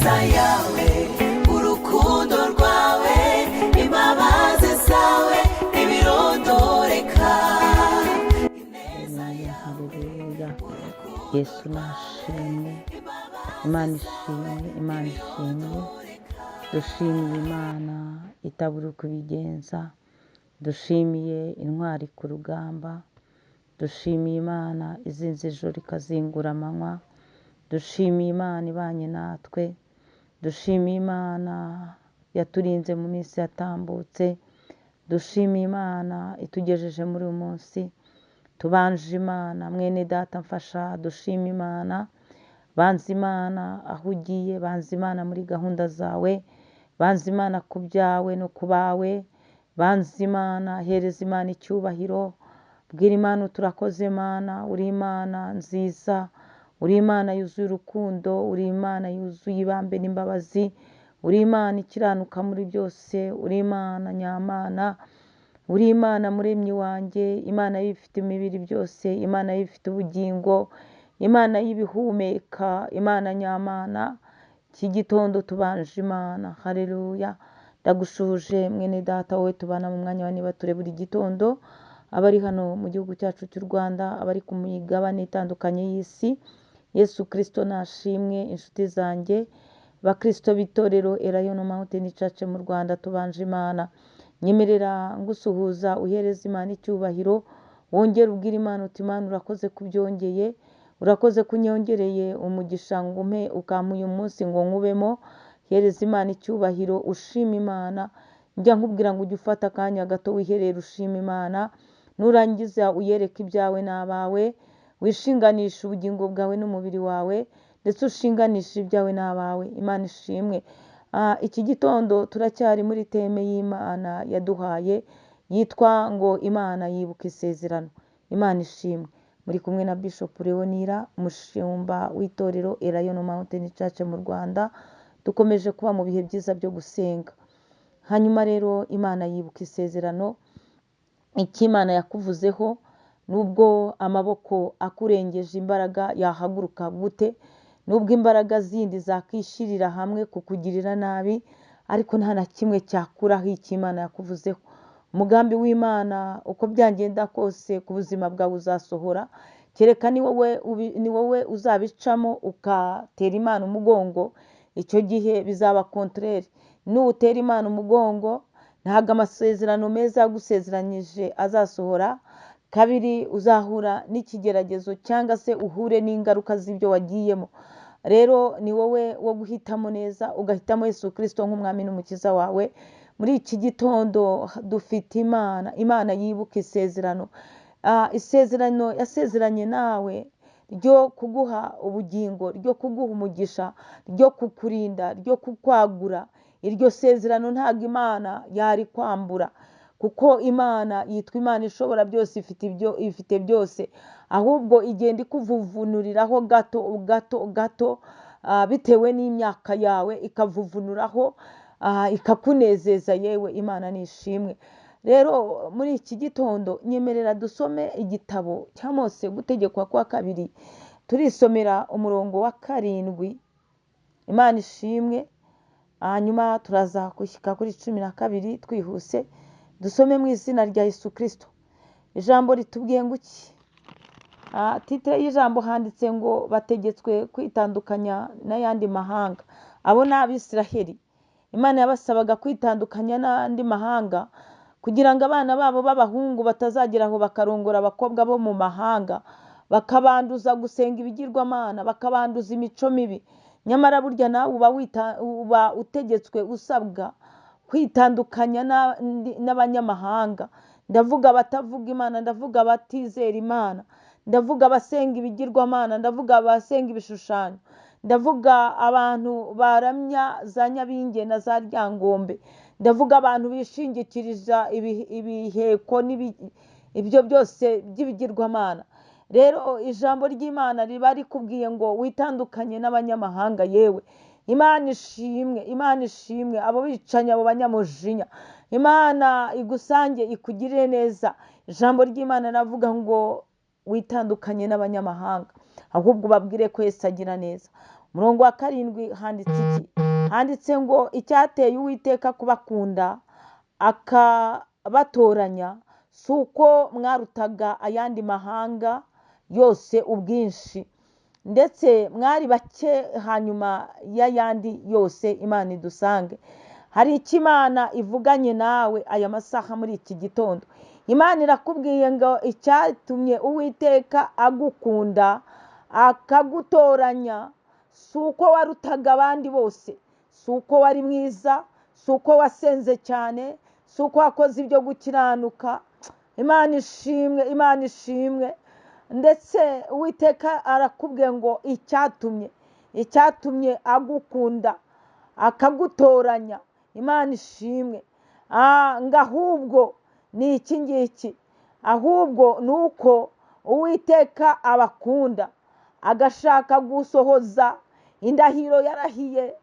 Ineza yawe, urukundo rwawe, imbabazi zawe ntibirondoreka. Ineza yawe. Haleluya! Yesu nashimwe, Imana ishimwe, Imana ishimwe. Dushimiye Imana itabura uko ibigenza, dushimiye intwari ku rugamba, dushimiye Imana izinze ijoro ikazingura amanywa, dushimiye Imana ibanye natwe, dushimiye Imana yaturinze mu minsi yatambutse, dushimiye Imana itugejeje muri uyu munsi. Tubanje Imana, mwene data mfasha dushime Imana. Banza Imana aho ugiye, banza Imana muri gahunda zawe, banza Imana ku byawe no ku bawe, banza Imana, hereza Imana icyubahiro, bwira Imana uti: "Urakoze Mana, uri Imana nziza, uri Imana yuzuye urukundo, uri Imana yuzuye ibambe n'imbabazi, uri Imana ikiranuka muri byose, uri Imana nyamana, uri Imana muremyi wanjye, Imana y'ibifite imibiri byose, Imana y'ibifite ubugingo, Imana y'ibihumeka, Imana nyamana." Iki gitondo tubanje Imana. Haleluya! Ndagushuhuje mwene data, wowe tubana mu mwanya wa niba ture buri gitondo, abari hano mu gihugu cyacu cy'u Rwanda, abari ku migabane itandukanye y'isi. Yesu Kirisito nashimwe. Inshuti zanjye bakristo b'itorero Elayono Mountain Church mu Rwanda, tubanje Imana. Nyemerera ngusuhuza, uhereza Imana icyubahiro, wongere ubwire Imana uti: "Imana, urakoze kubyongeye, urakoze kunyongereye umugisha ngo umpe, ukampa uyu munsi ngo nkubemo." Hereza Imana icyubahiro, ushima Imana. Njya nkubwira ngo ujye ufata akanya gato wiherere ushima Imana, nurangiza uyereke ibyawe n'abawe, wishinganishe ubugingo bwawe n'umubiri wawe, ndetse ushinganishe ibyawe n'abawe. Imana ishimwe. Iki gitondo turacyari muri theme y'Imana yaduhaye yitwa ngo "Imana yibuka isezerano". Imana ishimwe. Muri kumwe na Bishop Leonira, umushumba w'itorero Elayono Mountain Church mu Rwanda. Dukomeje kuba mu bihe byiza byo gusenga. Hanyuma rero, Imana yibuka isezerano. Icyo Imana yakuvuzeho, nubwo amaboko akurengeje imbaraga yahaguruka gute, nubwo imbaraga zindi zakishyirira hamwe kukugirira nabi, ariko nta na kimwe cyakuraho icyo Imana yakuvuzeho. Umugambi w'Imana, uko byagenda kose, ku buzima bwawe uzasohora, kereka ni wowe uzabicamo ugatera Imana umugongo. Icyo gihe bizaba contraire. Nutera Imana umugongo, ntabwo amasezerano meza yagusezeranyije azasohora. Kabiri, uzahura n'ikigeragezo cyangwa se uhure n'ingaruka z'ibyo wagiyemo. Rero ni wowe wo guhitamo neza, ugahitamo Yesu Kirisito nk'umwami n'umukiza wawe. Muri iki gitondo dufite Imana, Imana yibuka isezerano. Isezerano yasezeranye nawe ryo kuguha ubugingo, ryo kuguha umugisha, ryo kukurinda, ryo kukwagura, iryo sezerano ntabwo Imana yarikwambura, kuko Imana yitwa Imana ishobora byose, ifite ibyo, ifite byose. Ahubwo igenda ikuvuvunuriraho gato gato gato, bitewe n'imyaka yawe, ikavuvunuraho, ikakunezeza. Yewe, Imana nishimwe. Rero muri iki gitondo nyemerera dusome igitabo cya Mose, Gutegekwa kwa Kabiri, turisomera umurongo wa 7. Imana ishimwe. Hanyuma turaza gushyika kuri 12 twihuse. Dusome mu izina rya Yesu Kirisito. Ijambo ritubwiye ngo iki? Titre y'ijambo handitse ngo "Bategetswe kwitandukanya n'ayandi mahanga". Abo ni Abisiraheli. Imana yabasabaga kwitandukanya n'andi mahanga kugira ngo abana babo b'abahungu batazagera aho bakarongora abakobwa bo mu mahanga, bakabanduza gusenga ibigirwamana, bakabanduza imico mibi. Nyamara burya nawe uba utegetswe, usabwa kwitandukanya n'abanyamahanga. Ndavuga abatavuga Imana, ndavuga abatizera Imana, ndavuga abasenga ibigirwamana, ndavuga abasenga ibishushanyo, ndavuga abantu baramya za nyabingi na za ryangombe, ndavuga abantu bishingikiriza ibiheko, ibyo byose by'ibigirwamana. Rero ijambo ry'Imana riba rikubwiye ngo witandukanye n'abanyamahanga. Yewe, Imana ishimwe, Imana ishimwe. Abo bicanyi, abo banyamujinya, Imana igusange ikugirire neza. Ijambo ry'Imana ravuga ngo witandukanye n'abanyamahanga, ahubwo ubabwire ko Yesu agira neza. Umurongo wa 7 handitse iki? Handitse ngo icyateye Uwiteka kubakunda akabatoranya si uko mwarutaga ayandi mahanga yose ubwinshi, ndetse mwari bake hanyuma y'ayandi yose. Imana idusange. Hari icyo Imana ivuganye nawe aya masaha muri iki gitondo. Imana irakubwiye ngo icyatumye Uwiteka agukunda akagutoranya si uko warutaga abandi bose, si uko wari mwiza, si uko wasenze cyane, si uko wakoze ibyo gukiranuka. Imana ishimwe, Imana ishimwe. Ndetse Uwiteka arakubwiye ngo icyatumye agukunda akagutoranya, Imana ishimwe, ngo ahubwo ni iki ngiki, ahubwo ni uko Uwiteka abakunda agashaka gusohoza indahiro yarahiye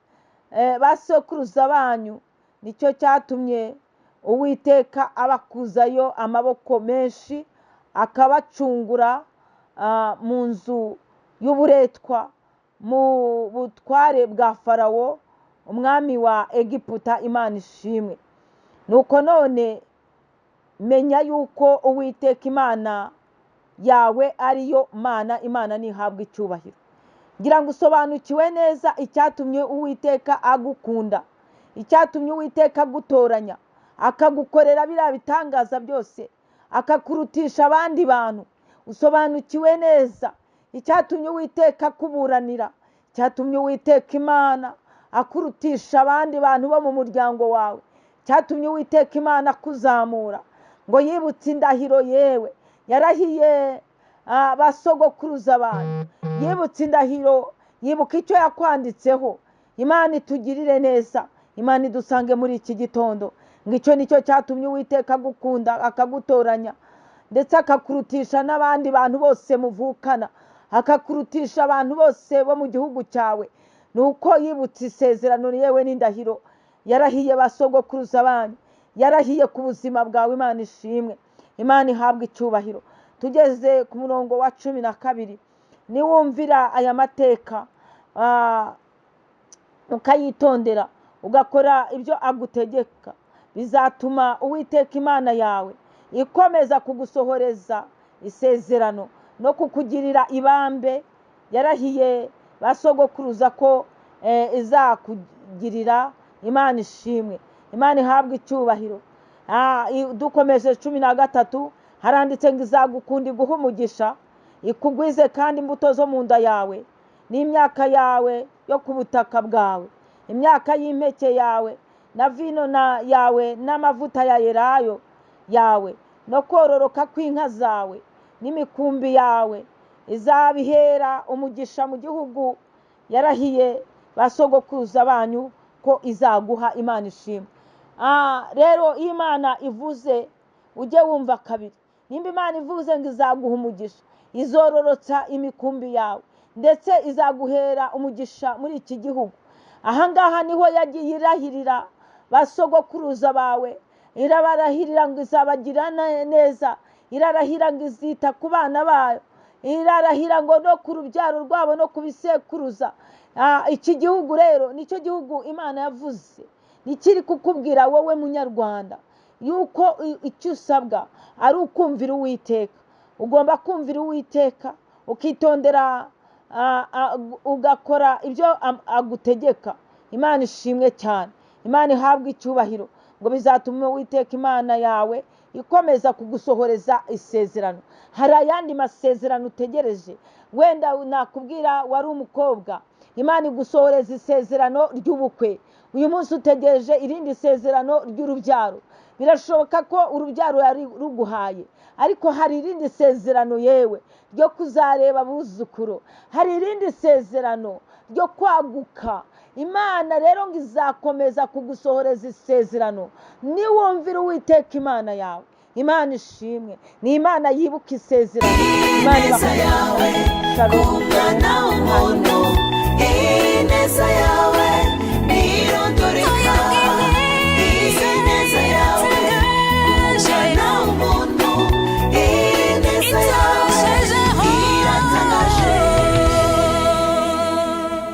ba sekuruza banyu. Nicyo cyatumye Uwiteka abakuzayo amaboko menshi, akabacungura mu nzu y'uburetwa, mu butware bwa Farawo umwami wa Egiputa. Imana ishimwe. Nuko none menya yuko Uwiteka Imana yawe ariyo Mana. Imana ntihabwa icyubahiro. Ngira ngo usobanukiwe neza icyatumye Uwiteka agukunda, icyatumye Uwiteka agutoranya, akagukorera biriya bitangaza byose, akakurutisha abandi bantu. Usobanukiwe neza icyatumye Uwiteka akuburanira, icyatumye Uwiteka Imana akurutisha abandi bantu bo mu muryango wawe, icyatumye Uwiteka Imana akuzamura, ngo yibutse indahiro yewe yarahiye basogokuruza abantu, yibutse indahiro, yibuka icyo yakwanditseho. Imana itugirire neza, Imana idusange muri iki gitondo. Ngo icyo nicyo cyatumye Uwiteka agukunda akagutoranya, ndetse akakurutisha n'abandi bantu bose muvukana, akakurutisha abantu bose bo mu gihugu cyawe. Ni uko yibutse isezerano yewe n'indahiro yarahiye basogokuruza banyu, yarahiye ku buzima bwawe. Imana ishimwe, Imana ihabwa icyubahiro. Tugeze ku murongo wa 12. Niwumvira aya mateka ukayitondera, ugakora ibyo agutegeka, bizatuma Uwiteka Imana yawe ikomeza kugusohoreza isezerano no kukugirira ibambe yarahiye basogokuruza ko izakugirira. Imana ishimwe, Imana ihabwa icyubahiro. Dukomeje 13, haranditse ngo izagukunda iguhe umugisha, ikugwize kandi imbuto zo mu nda yawe n'imyaka yawe yo ku butaka bwawe, imyaka y'impeke yawe na vino yawe n'amavuta ya elayo yawe, no kororoka kw'inka zawe n'imikumbi yawe. Izabihera umugisha mu gihugu yarahiye basogokuruza banyu ko izaguha. Imana ishimwe. Rero iyo Imana ivuze ujye wumva kabiri. Nimba Imana ivuze ngo izaguha umugisha, izororotsa imikumbi yawe, ndetse izaguhera umugisha muri iki gihugu. Ahangaha niho yagiye irahirira basogokuruza bawe, irabarahirira ngo izabagira neza, irarahira ngo izita ku bana bayo, irarahira ngo no ku rubyaro rwabo no ku bisekuruza. Iki gihugu rero nicyo gihugu Imana yavuze, nikiri kukubwira wowe munyarwanda yuko icyo usabwa ari ukumvira Uwiteka. Ugomba kumvira Uwiteka, ukitondera, ugakora ibyo agutegeka. Imana ishimwe cyane, Imana ihabwe icyubahiro. Ngo bizatuma Uwiteka Imana yawe ikomeza kugusohoreza isezerano. Hari ayandi masezerano utegereje, wenda nakubwira wari umukobwa, Imana igusohoreza isezerano ry'ubukwe. Uyu munsi utegereje irindi sezerano ry'urubyaro. Birashoboka ko urubyaro yari ruguhaye, ariko hari irindi sezerano yewe ryo kuzareba abuzukuru, hari irindi sezerano ryo kwaguka. Imana rero ngo izakomeza kugusohoreza isezerano niwumvira Uwiteka Imana yawe. Imana ishimwe, ni Imana yibuka isezerano. Imana Ineza yawe Shalom. ku mwana w'umuntu.